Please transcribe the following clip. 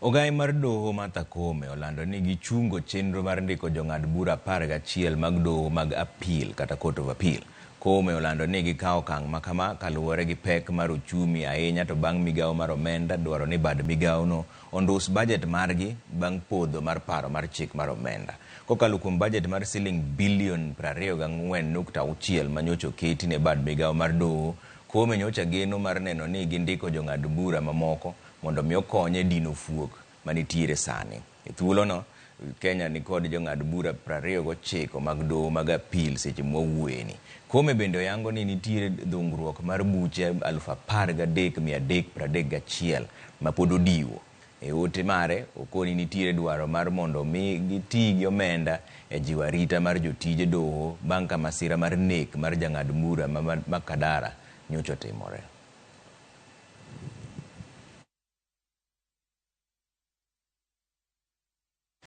Ogai mar doho Martha Koome olando ni gichungo chenro mar ndiko jong'ad bura 11 mag doho mag appeal kata Court of Appeal. Koome olando ni gikawo okang' makama kaluwore gi pek mar uchumi ahinya to bang' migawo mar omenda dwaro ni bad migawono ondus bajet margi bang' podho mar paro mar chik mar omenda. Kokalo kuom bajet mar siling bilion 24.6 manyocha oketi ne bad migawo mar doho, Koome nyocha geno mar neno ni gindiko jong'ad bura mamoko mondo mi okony e dino fuok manitiere sani. E thuolono, Kenya nikod jong'ad bura 29 mag doho mag appeal seche mwawuoyeni. Koome bende oyango ni nitiere dhungruok mar buche 13,331 mapod odiwo. E ote mare, okoni nitiere dwaro mar mondo mi giti gi omenda e jiwo arita mar jotije doho bang' ka masira mar nek mar jang'ad bura ma Makadara nyocha otimore.